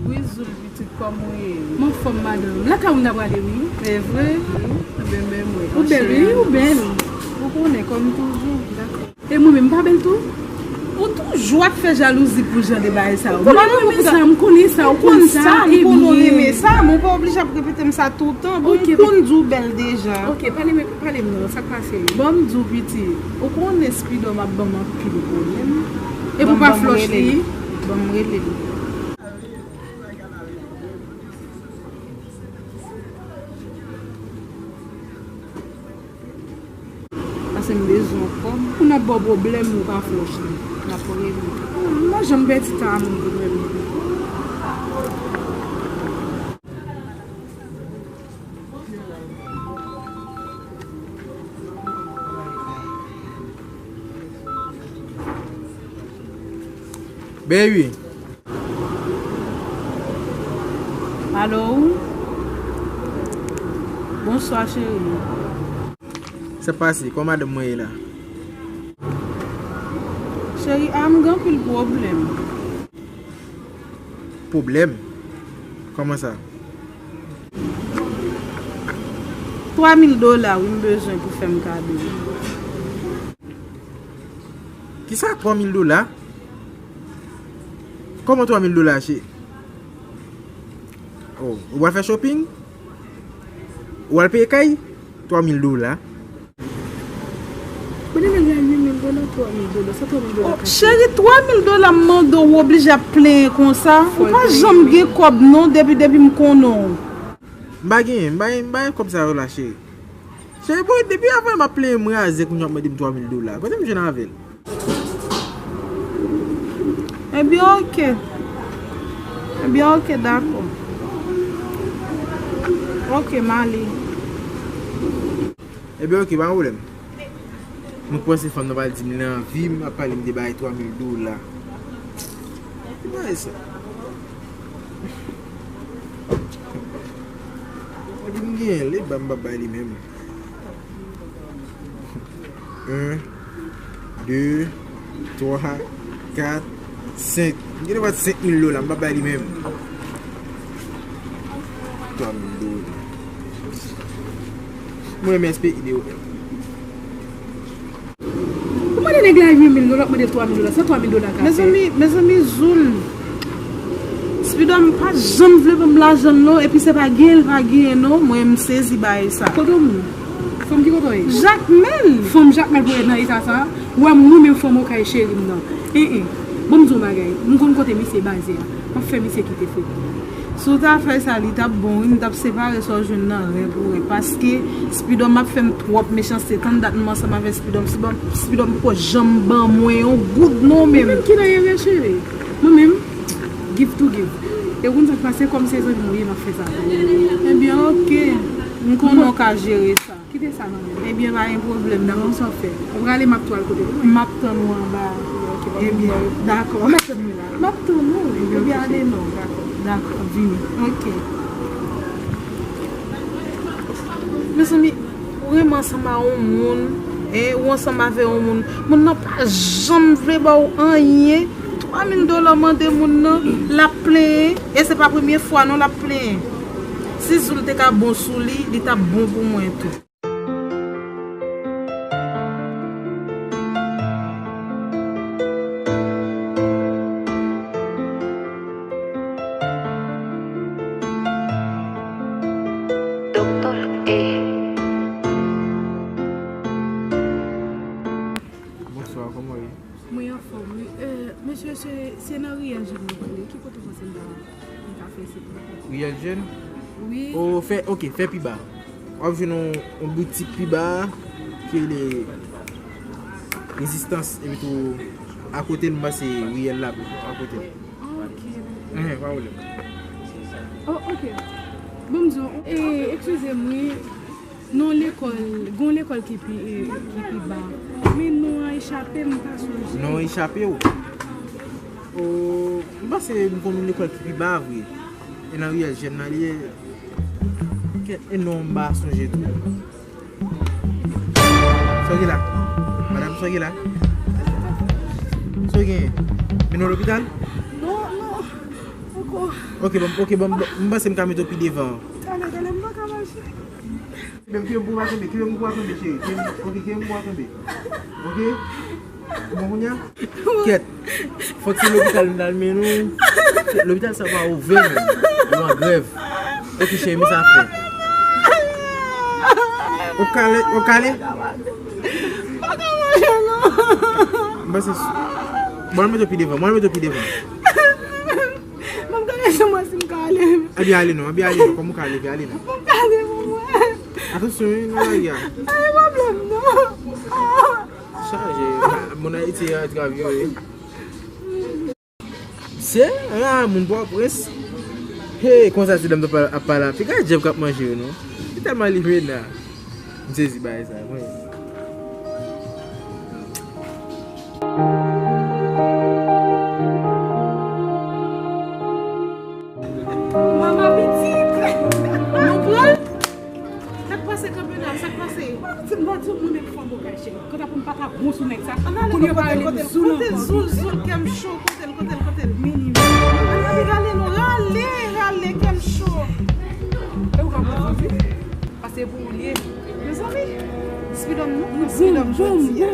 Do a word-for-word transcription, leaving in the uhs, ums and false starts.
Wi, Zoul pitit, kòman w ye? M anfòm, madanm. Lakay ou m ta prale, wi. E vre? Wi. Enben, men mwen. Ou bèl, wi, ou bèl. Ou konnen, kòm toujou. Dakò. E mwen menm, m pa bèl tou? Ou toujou ap fè jalouzi pou jan de bagay sa yo. Mwen pa renmen sa, m konnen sa, ou konn sa, m konnen w renmen sa, men ou pa oblije ap repete m sa toutan. Bon, m konn di w bèl deja. Ok, pale m, pale m non, sa k pase? Ban m di w, pitit, ou konnen Spidòm ap ban m anpil pwoblèm. Epi w pa flòch li? Ban m rele l. Paske m bezwen kòb. Pou n ap ba w pwoblèm, ou pa flòch li. N ap rele. M pa janm pèdi tan a moun pou m rele. Baby. Alo? Bonswa, cheri. Sa pase? Kòman madanm mwen ye la? Cheri, a m gen anpil pwoblèm. Pwoblèm? Kòman sa? Twa mil dola, wi, m bezwen pou fè m kado. Kisa twa mil dola? Kòman twa mil dola, cheri? Oh, ou pral fè shopping? Ou pral peye kay? Twa mil dola. Mwen te gen huit mil dola, twa mil dola, sa twa mil dola ka fè? Oh, cheri, twa mil dola m mande w, ou oblije ap plenyen konsa? Ou pa janm gen kòb non, depi, depi m konnen w. M pa gen, m pa, m pa gen kòb sa yo la, cheri. Cheri, bon, depi avan m ap plenyen m razè, kounye a w ap mande m twa mil dola. Kote m jwenn avè l? Ebyen, oke. Ebyen, oke, dakò. Oke, m ale. Ebyen, oke, pa gen pwoblèm. Mwen panse fanm nan pral di m li anvi m, ap pale m de bay twa mil dola. Ki bagay sa? Epi m genyen l, e ba m pa bay li menm. En, de, twa, kat, senk. M genlè bat senk mil dola, m pa bay li menm. Twa mil dola. Mwen renmen espri ide yo. Ou mande nèg la uit mil dola, w ap mande l twa mil dola. Sa twa mil dola ka fè? Mezanmi, mezanmi, Zoul. Spidòm pa janm vle ban m lajan l non, epi se pa genyen l pa genyen non, mwen m sezi bagay sa. Kote w moun? Fanm ki kote w ye? Jakmèl. Fanm Jakmèl pou w nan eta sa? Ou wè mwen menm fanm Okay cheri m nan. En, en. Bon, m di w yon bagay, m konn kote misye baze a. M ap fè misye kite Freddy. Si w ta fè sa, li t ap bon, wi, m t ap separe sa w jwenn nan ren pou ren. Paske Spidòm ap fè m twòp mechanste. Tann dat m ansanm avèk Spidòm. Spidòm, Spidòm poko janm ban mwen yon goud non menm. Mwen menm ki nan erè, cheri. Mwen menm, give to give. E ou konn sa k pase, kòm se zanmi m ou ye, m ap fè sa pou ou. Ebyen, oke. M konnen w ka jere sa. Kite sa nan men m. Ebyen, pa gen pwoblèm non. Dakò, sa w fè? Ou prale, m ap tou al kote l. M ap tann ou anba. Ok, pa gen pwoblèm. Ebyen, dakò. M ap tann ou la. M ap tann ou. Ebyen, ale non. Dakò. Dakò, vini. Ok. Mezanmi, ou renmen ansanm a yon moun, en, ou ansanm avè yon moun. Moun nan pa janm vle ba w anyen. Twa mil dola w mande moun nan, l ap plenyen. E se pa premye fwa non l ap plenyen. Si Zoul te ka bon sou li, li t ap bon pou mwen tou. Doktè E. Bonswa, kòman w ye? Mwen anfòm, wi. Euh, mesye, se, se nan Riyèl Jèn mwen prale. Ki kote w panse m ta, m ta fè, silvouplè? Riyèl Jèn? Wi. O, fè, ok, fè pi ba. W ap jwenn yon, yon boutik pi ba, ki rele Rezistans, epi tou, akote l, m panse Riyèl la, akote l. Ok. Enhen, pa pwoblèm. Oh, ok. Bon, m di w, e, eskize m, wi. Non, lekòl, gon lekòl ki pi, e, ki pi ba. Men non an echape m, m pa sonje. Non an echape w? O, m panse m konn yon lekòl ki pi ba vre. E nan Riyèl Jèn nan li ye. Kèt, e non m pa sonje tou. Sa w gen la? Madanm, sa w gen la? Sa w gen? Mennen w lopital? Non, non. Ok, bon, ok, bon, bon, m panse m ka mete w pi devan. Talè, talè, m pa ka mache. Kenbe m, kenbe m pou w pa tonbe, kenbe m pou w pa tonbe, cheri. Kenbe m, ok, kenbe m pou w pa tonbe. Ok? Bon, kounye a? Kèt. Fòk se lopital m t al mennen w. Lopital sa pa ouvè menm. Yo an grèv. Ok, cheri, men sa fè. Ou kale, ou kale? M panse s-, bon, al mete w pi devan, bon, al mete w pi devan. Mwen m gade sou mwen si m ka ale. Ebyen, ale non, ebyen, ale non, kòm ou ka leve, ale non. Mwen m ka ale pou mwen. Atansyon, wi, nan lari a. Pa gen pwoblèm, non. Chaje, moun Ayiti an antrave yo ye. Se, ah, moun Pòtoprens. Hey, konsa se dam ap pale, ap pale. Piga djèb k ap manje yo, non. Li tèlman limena. M sezi bagay sa, mwen. Mama pitit. Nou pran? Sa k pase kanpe la? Sa k pase? Mwen di, mwen di, mwen menm fanm bagay cheri. Kanta pou m pa ta bon sou nèg sa. Ann ale, kote l, kote l, kote l, zoul, zoul, kè m cho, kote l, kote l, kote l. Ann ale, rale non, rale, rale, kè m cho. E ou ka pran wi. Pase pou ou li ye. Mezanmi, speed on non, speed on jodi a.